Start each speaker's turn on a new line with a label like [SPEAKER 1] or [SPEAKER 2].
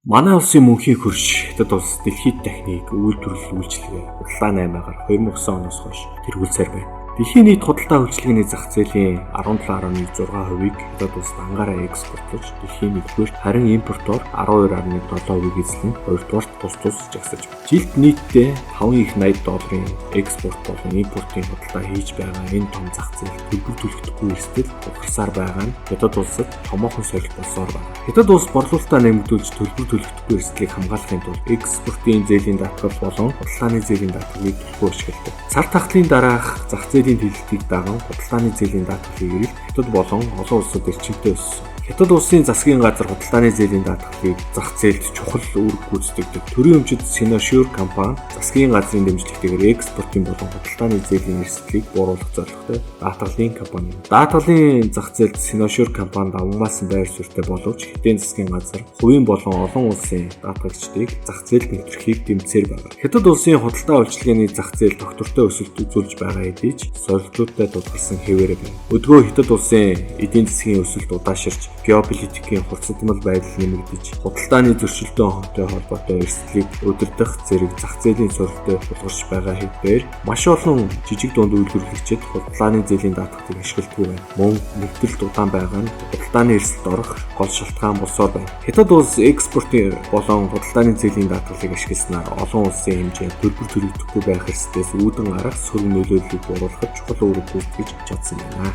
[SPEAKER 1] Манай улсын мөнхийн хөрш Хятад улс дэлхийд дахныг үйлдвэрлэл үйлчилгээ худалдаа 8-аар 2009 оноос хойш тэргүүлсээр байна. Дэлхийн нийт худалдаа үйлчилгээний зах зээлийн 17.6%-ийг Хятад улс дангаараа экспортлож, дэлхийн нэгдүгээр, харин импортоор 12.7%-ийг эзлэн хоёрдугаарт тус тус жагсаж байна. Жилд нийтдээ 5 их 80 долларын экспорт болон импортын худалдаа хийж байгаа энэ том зах зээл төлбөр төлөгдөхгүй эрсдэл ухарсаар байгаа нь Хятад улсад томоохон сорилт болсоор байна. Хятад улс борлуулалтаа нэмэгдүүлж, төлбөр төлөгдөхгүй эрсдлийг хамгаалахын тулд экспортын зээлийн даатгал болон худалдааны зээлийн даатгалыг түлхүү ашигладаг. Цар тахлын дараах зах зээлийн тэлэлтийг даган худалдааны зээлийн даатгалыг эрэлт Хятад болон олон улсад эрчимтэй өссөн. Хятад улсын засгийн газар худалдааны зээлийн даатгалыг зах зээлд чухал үүрэг гүйцэтгэдэг. Төрийн өмчид Sinosure компани засгийн газрын дэмжлэгтэйгээр экспортын болон худалдааны зээлийн эрсдлийг бууруулах зорилготой даатгалын компани юм. Даатгалын зах зээлд Sinosure компани давамгайлсан байр суурьтай боловч Хятадын засгийн газар хувийн болон олон улсын даатгагчдыг зах зээлд нэвтрэхийг дэмжсээр байна. Хятад улсын худалдаа үйлчилгээний зах зээл тогтвортой өсөлт үзүүлж байгаа хэдий ч сорилтуудтай тулгарсан хэвээрээ байна. Өдгөө Хятад улсын эдийн засгийн өсөлт удааширч, геополитикийн хурцдмал байдал нэмэгдэж, худалдааны зөрчилдөөн хонтой холбоотой эрсдлийг удирдах зэрэг зах зээлийн сорилттой тулгарч байгаа хэвээр маш олон жижиг дунд үйлдвэрлэгчид худалдааны зээлийн даатгалыг ашигладаггүй байна. Мөн нэгдэлт удаан байгаа нь худалдааны эрсдэлд орох гол шалтгаан болсоор байна. Хятад улс экспортын болон худалдааны зээлийн даатгалыг ашигласнаар олон улсын хэмжээнд төлбөр төлөгдөхгүй байх эрсдлээс үүдэн гарах сөрөг нөлөөллийг бууруулахад чухал үүрэг гүйцэтгэж чадсан байна.